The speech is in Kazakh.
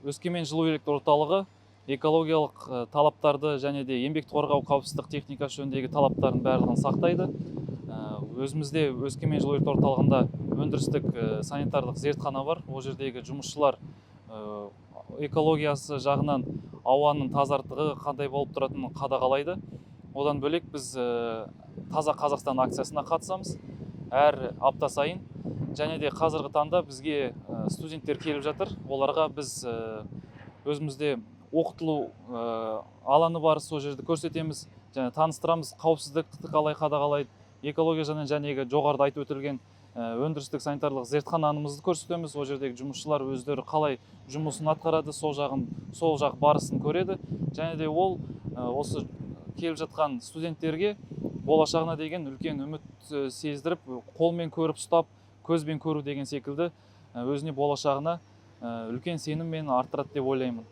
Өскемен жылу электр орталығы экологиялық талаптарды және де еңбекті қорғау, қауіпсіздік техникасы жөніндегі талаптардың барлығын сақтайды. Өзімізде, Өскемен жылу электр орталығында, өндірістік санитарлық зертхана бар. Ол жердегі жұмысшылар экологиясы жағынан ауаның тазартығы қандай болып тұратынын қадағалайды. Одан бөлек, біз «Таза Қазақстан» акциясына қатысамыз әр апта сайын. Және де қазіргі таңда бізге студенттер келіп жатыр. Оларға біз өзімізде оқытылу алаңы бар, сол жерді көрсетеміз және таныстырамыз, қауіпсіздікті қалай қадағалайды, экология жағынан. Жәнегі жоғарыда айтып өтілген өндірістік санитарлық зертханамызды көрсетеміз. Ол жердегі жұмысшылар өздері қалай жұмысын атқарады, сол жағын, сол жақ барысын көреді. Және де ол осы келіп жатқан студенттерге болашағына деген үлкен үміт сездіріп, қолмен көріп, ұстап, көзбен көру деген секілді, өзіне болашағына үлкен сеніммен арттырады деп ойлаймын.